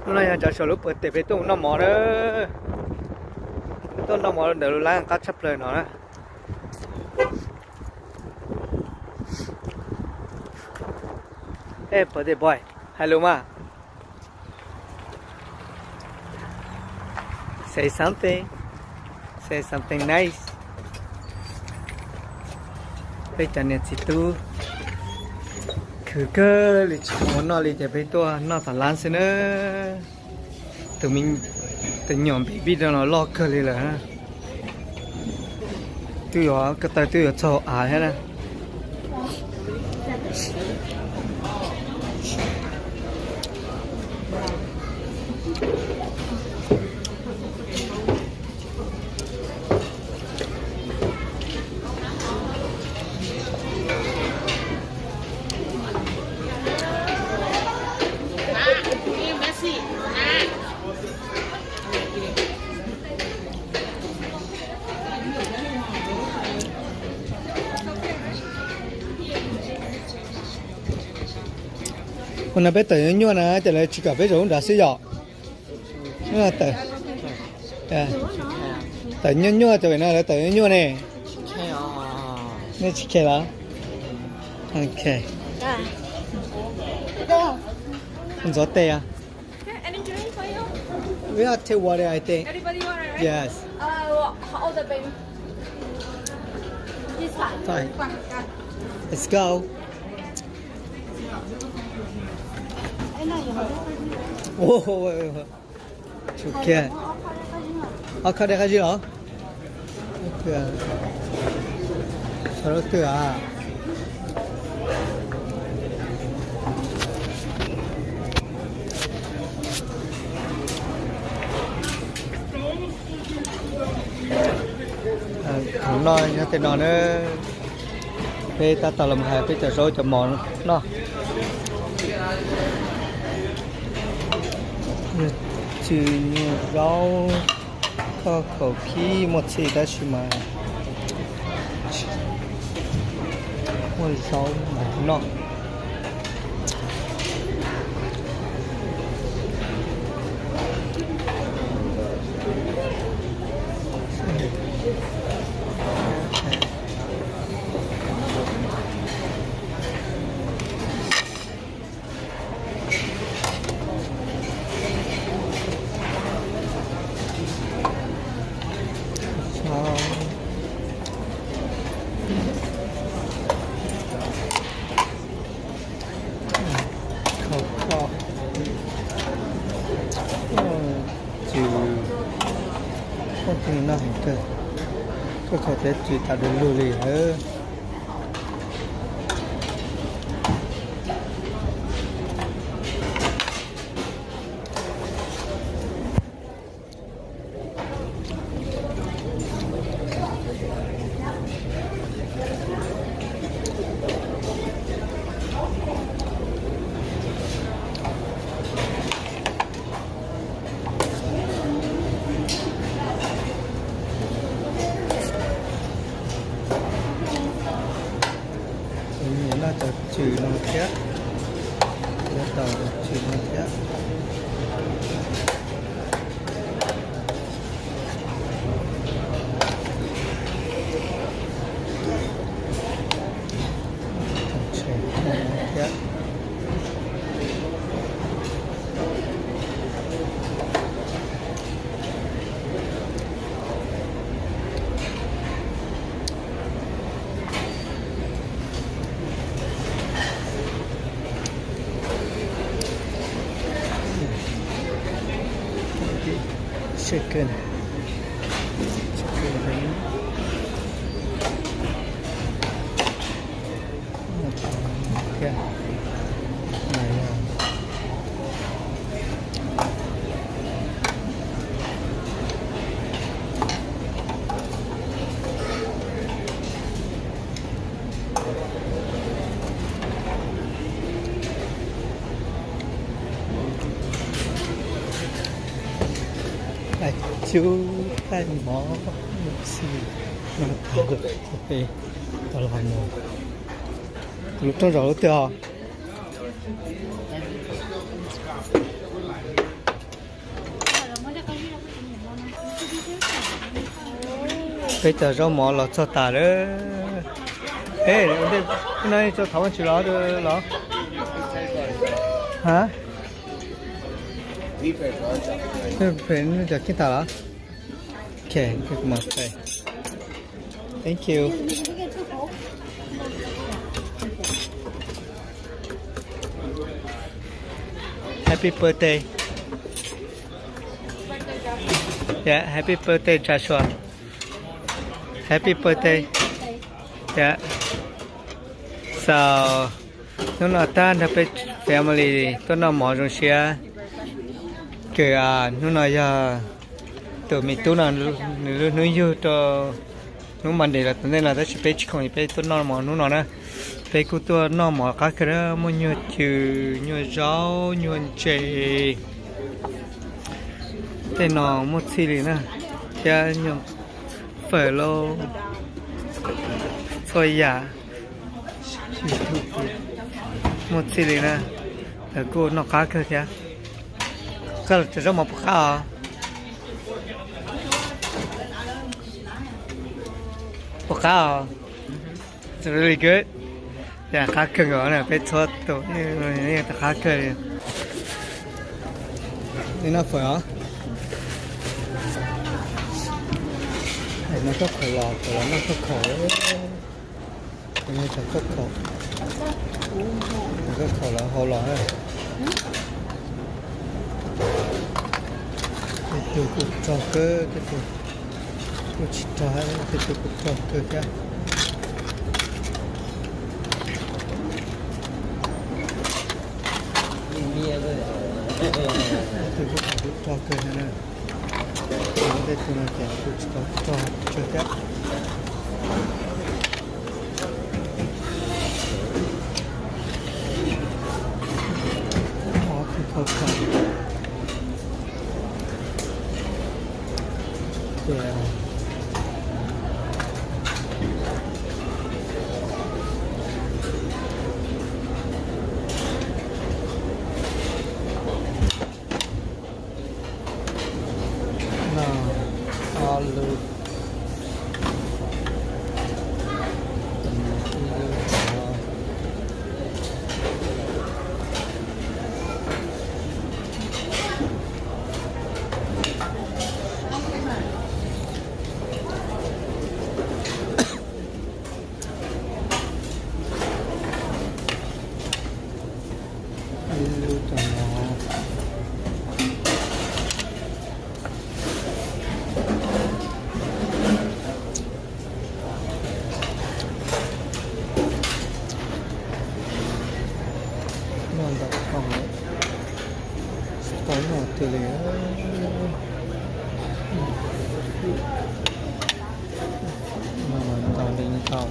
Hnub no yog cov saum lub puag tim peb tuaj noj mov na. Tuaj noj mov ntawm lub lab qab tshaj plaws no na. Hey, birthday boy, hello ma. Say something. Say something nice. Peb cov niam txiv tub khwv kawg li tsis muaj mov noj li ces peb tuaj noj tom lab xwb na. Tus me, tus nyuam baby no los loj kawg li lawm. Twb yuav ko taw twb yuav txog av thiab na. Ua no peb tawm nyuaj nyuaj na, ces lawv tsis kom peb zaum lub nrad xwb yom. Tawm nyuaj nyuaj ces no lawv tawm nyuaj nyuaj ne. Nej tsis khe los? Ok. Ntxuav tes. We have take water, I think. Yes. Fine. Let's go. Tsum kiag. Ob khab dej qab zib los? Xav lub twg a? Thaum no nyob tej no na, peb tab tom los hais peb cov zaub cov mov noj. Txwm nyuag zaub, koj khaum khib muaj txhij tab sis mas muaj zaub noj. Kho koj, txwm, koj txwm noj heev kawg, koj khaum thiab txwm tas du lug li lawm. Ces nyiam noj cov tswm no thiab, nyiam tau tswm no thiab. Thiab. Chicken. Chicken wing. Thiab. Cub thaij mov, mus txi, no tau los mus. Tus lub rooj zaum lub twg os? Peb cov zaub mov los txog tas lawm. Ej, no tso thov Vajtswv los los? Ha? Cov kib tas los? Ok, thank you. Happy birthday. Yeah, happy birthday, Joshua. Happy birthday. Yeah. So, hnub no tag nrho peb family tuaj noj mov zoo siab kawg. Hnub no yog tus me tub no nws lub hnub yug rau hnub Monday los tom ntej no, tab sis peb tsis khoom peb tuaj noj mov hnub no na. Peb kuj tuaj noj mov qab kawg na, muaj nyuag cw, nyuag zaub, nyuag ntses, tej no muaj txhij li na, thiab nyuag fawm lauj, txhua yam muaj txhij li na. Lawv kuj noj qab kawg thiab. Koj cov zaub mov puas qab os? Puas qab os? It's really good. Yog qab kawg nkaus na, peb txhua tus yeej qab kawg li. Noj fawm os. Noj khaub khaum los, los noj khaub khaum. Cov khaub khaum, cov khaub khaum lawv hau los na. Tej tug kuj rog kawg, tej tug kuj tsis rog, tej tug kuj rog kawg thiab. Tej tug kuj rog kawg thiab na. Tej tug no ces kuj tsis tau rog tsawg thiab. Ob tug khaub khaum. No, ob lub. Ib lub cov no. Noj ntau dhau lawm, tsis tau noj tiag li. Noj mas ntau li ntau,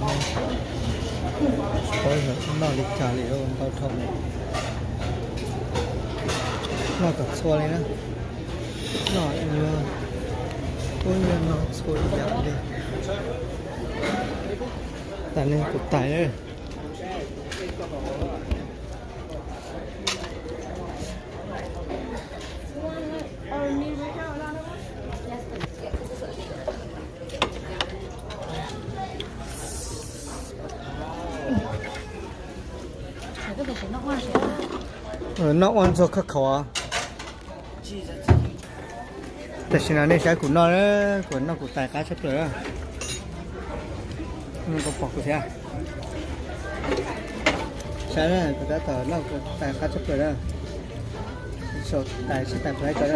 tsis paub yog noj li cas li, ntau dhau li. Noj kom txhua li na, noj nyuag, ub nyuag noj txhua yam li. Tais neeg kuv tais. Noj ua ntxuag khaub khaum. Tam sim no nej saib kuv noj, kuv noj kuv tais qab tshaj plaws. Kuv pom kuv thiab. Saib na, kuv tab tom noj kuv tais qab tshaj plaws na. Sau tais sib tais pais cov na.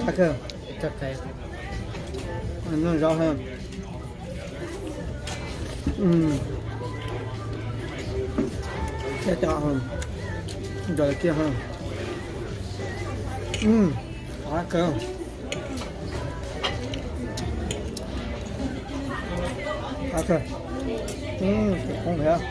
Qab kawg. Noj zaub ha. Thiab cov, cov lawv kiag ha. Qab kawg. Qab kawg. Tus qoob thiab.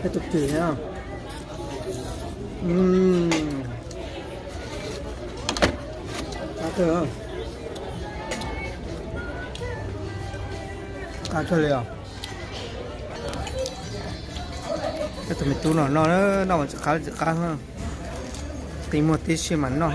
Peb tus kis thiab. Qab kawg. Qab kawg li os. Tus me tub no noj, noj mas tsis qab tsis qab, qi muag tib si mas noj.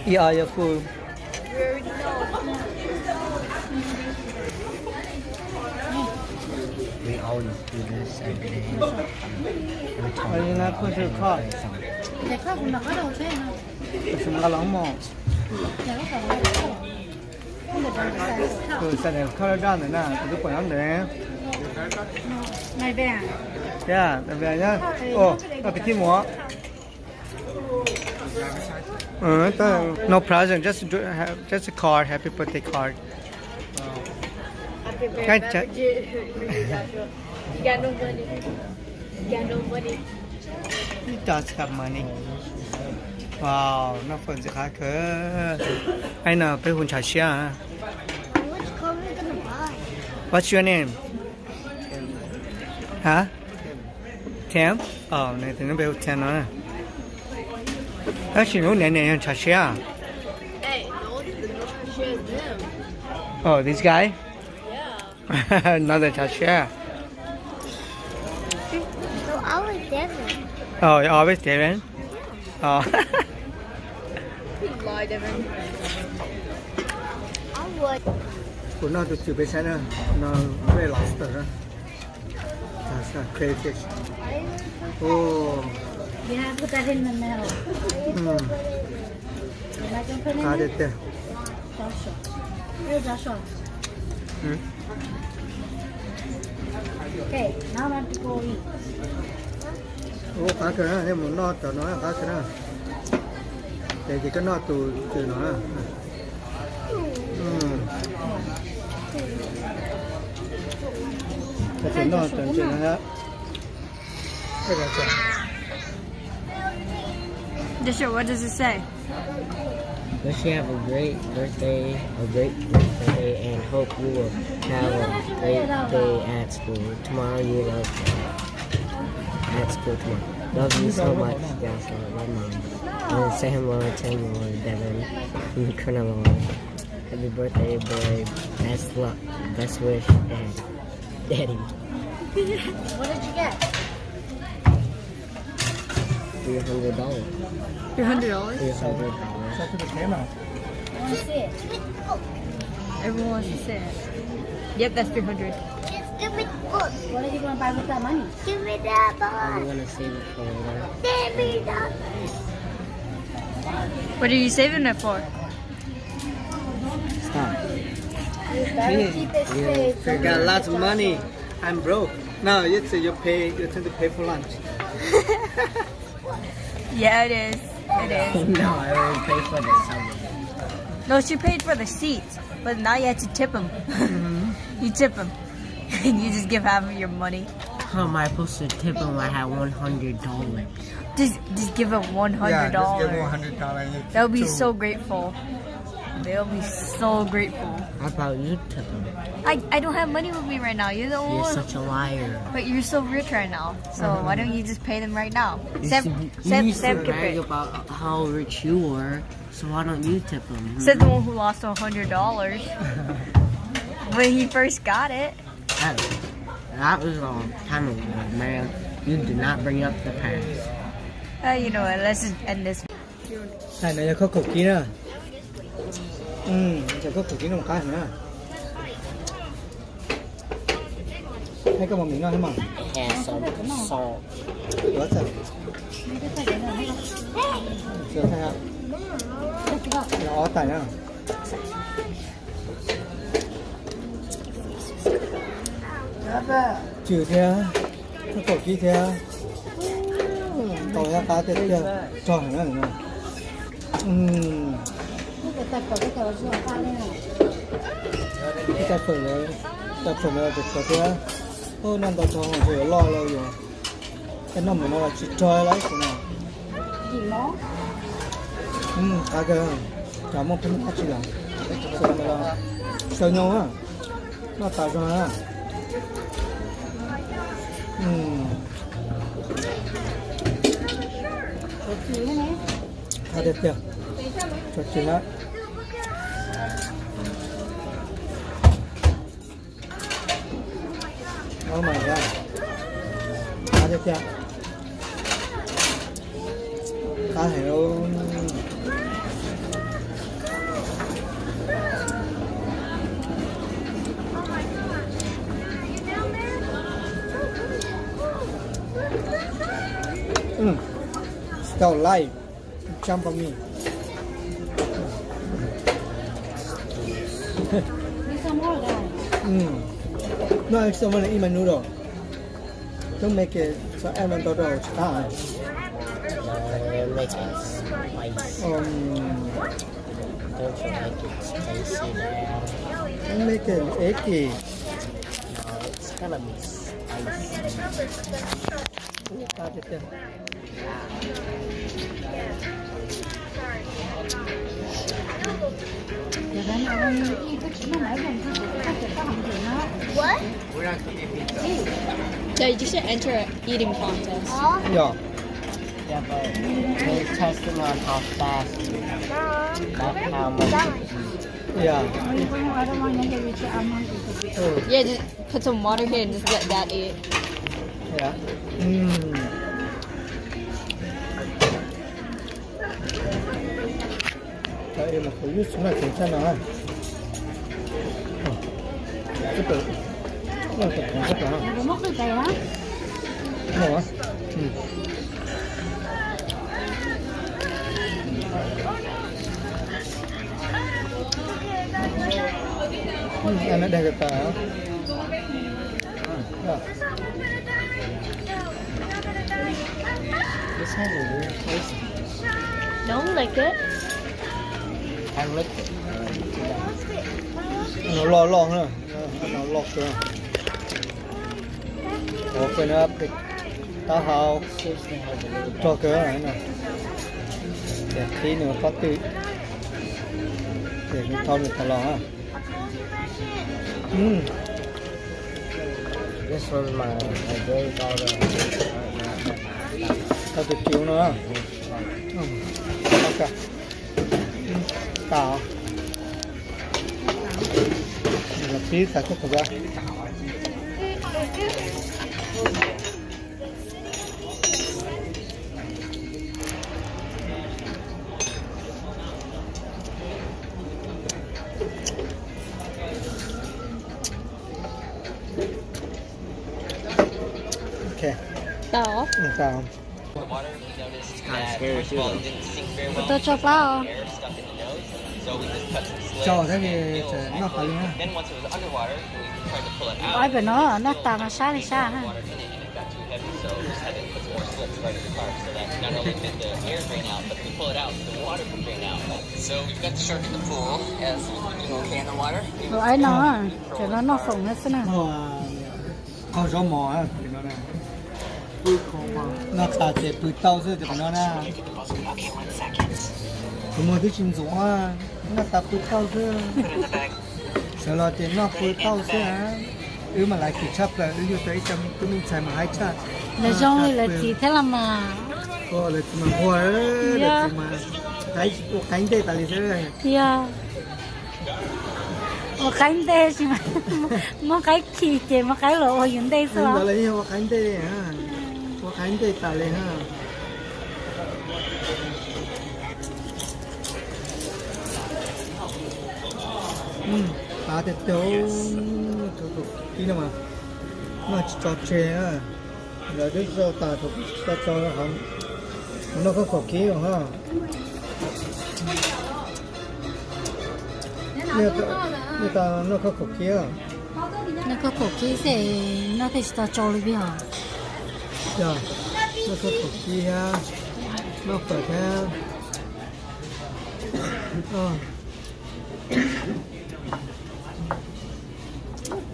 Eat all your food. We always do this every day. Every time we go out, we play a song. Tus xav niam khawb daj ntawd na, kuv twb pom nyob ntawd. Yeah, yeah. Oh, no, kwv tij muam. No present, just do, have, just a card, happy birthday card. He does have money. Wow, noj fawm ntxim qab kawg. Ai no peb hu ntshav siab. What's your name? Hah? Tim? Nws tus nub npe hu Tim no. Tab sis lub niam niam yog ntshav siab. Oh, this guy? Another ntshav siab. Oh, you always Devin? Oh. Kuv noj tus cwm peb saib na, no red lobster na. Crayfish. Oh. Qab tiag tiag. Ua qab kawg na, nej mus noj cov no qab kawg na. Ces ces koj noj tus cwm no na. Noj cov ntses no. Joshua, what does it say? Wish you have a great birthday, a great, great birthday, and hope you will have a great day at school tomorrow. You love at school tomorrow. Love you so much, Joshua. Love, Mom. And say hello to Tim, Devin, and Kunal. Happy birthday, boy. Best luck. Best wish, Dad. Daddy. What did you get? Three hundred dollars. Three hundred dollars? Three hundred dollars. Show to the camera. I want to see it. Everyone wants to see it. Yep, that's three hundred. What are you gonna buy with that money? Give me that book. I'm gonna save it for later. Give me that. What are you saving it for? Stop. You better keep it safe. You got lots of money. I'm broke. No, it's, you pay, you tend to pay for lunch. Yeah, it is. It is. No, I already paid for the summer. No, she paid for the seats, but now you have to tip him. You tip him. And you just give half of your money. How am I supposed to tip him when I have one hundred dollars? Just, just give him one hundred dollars. Yeah, just give him one hundred dollars. They'll be so grateful. They'll be so grateful. How about you tip them? I, I don't have money with me right now. You're the only one. You're such a liar. But you're so rich right now. So why don't you just pay them right now? You should be, you used to brag about how rich you were, so why don't you tip them? Said the one who lost a hundred dollars when he first got it. That, that was a long time ago, man. You do not bring up the past. Uh, you know what? Let's just end this. Tais no yog khaub kaum kib na. Cov khaub kaum kib no qab heev na. Thaij koj mos mis noj thiab mas. Yuav txawm. Tsis thaij, ob tais na. Cwm thiab, khaub kaum kib thiab. Tau thiab, qab tiag tiag, rog heev na. Tais fawm, tais fawm no tus tshuav thiab. Noj ntau rog mas yuav loj lawm yuav. Tais noj mus no los tsis rog lawm ib tus no. Qab kawg, cas muaj pheej muaj dab tsi lawm. Xaws nyob, noj tas zog na. Qab tiag tiag. Tso tseg na. Oh my god. Qab tiag tiag. Qab heev. Mm. Still alive. Jump on me. Mm. No, I still want to eat my noodle. Don't make it so add no ntau rau tsis qab. No, make it spicy. Um, don't you make it spicy, man? Don't make it icky. No, it's gonna be spicy. Ub, qab tiag tiag. What? Yeah, you should enter an eating contest. Yog. Yeah, but they're testing on how fast you, not how much you eat. Yeah. Yeah, just put some water here and just let Dad eat. Yeah. Mm. Ib mas kuv yus xub na kuv tsa no. Xub pem, no kuv xub pem. No. Nó đang từ từ hả? This has a weird taste. Don't lick it. I licked it. Nó loj loj na. Nó loj kawg. Ua kawg na, pem taub hau rog kawg na. Ces qhib nws pob tw, ces nws thau nws tas los na. Mm. This one's mine. I drink all the. Tau tus kiv no. Mm. Ok. Tas. Los pib tas koj tus. Ok. Tau. Mm, tau. It's kind of scary too, though. Kuv tau tso plab os. Tso thiab li, noj qab li na. Ob pem no noj tas mas sab li sab ha. Tus aib no, tsam no noj foom no xwb na. Qaug zaub mos, noj tas ces pw tau xwb tus no na. Tus muag twb tsis ntxuav, noj tas pw tau xwb. Sawv los ces noj pw tau xwb. Wb mas laiv kis tshaj plaws, wb yug tau ib co tub me ntxhais mas haib tshaj. Lawv zoo li lawv txiv thiab los mas. Lawv txiv mas nquag, lawv txiv mas ua qaib ntej tas li xwb. Yog. Ua qaib ntej tsis mas muab qaib khi ces muab qaib los ua yus ntej xwb. Ntawd los yeej ua qaib ntej, ua qaib ntej tas li ha. Qab tiag tiag, tus kib no mas noj tsis tso tseg. Lawv twb zau tas thaum tso tso, mus noj koj kaum kib los ha. Nej tas noj koj kaum kib. Noj koj kaum kib xwb, noj thiaj tsis tau tsau li peb os. Yog, noj koj kaum kib thiab, noj fawm thiab.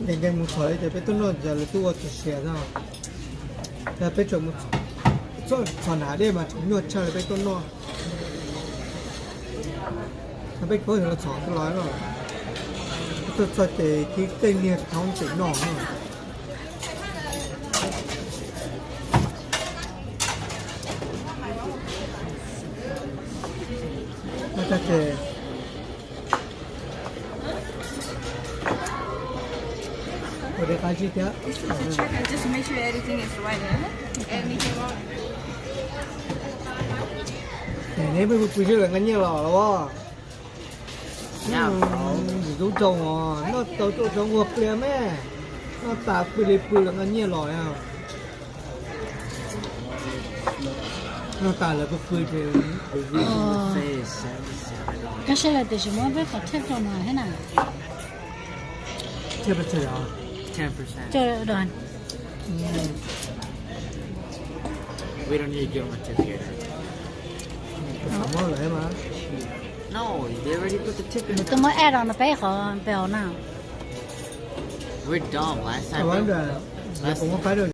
Nkees nkees mus txhom li ces peb tuaj noj ces lawv twb ua txog siav xwb. Yog peb tseem mus txhom hnav dej mas tseem nyuaj tshaj li peb tuaj noj. Yog peb khaub los txhom tuaj los no, tuaj txog ces kib tej niag thoob ces noj no. Ces ua li qab zib thiab. Just make sure everything is right, huh? Anything wrong? Neb pw pw zeb lawv nqa nyiaj los los? Tub zoo os, noj tau tuaj tau nquag pliag me, noj tas pw li pw lawv nqa nyiaj los. Noj tas lawv pw pw ces kab sab lawm tiam sis muab peb qhov thiaj rau no thiab na. Thiaj pes tsawg os? Ten percent. We don't need to give them a tip here. Nws twb muab add rau no peb qhov bill na. We're dumb. Last time, bro. Last, muab faib rau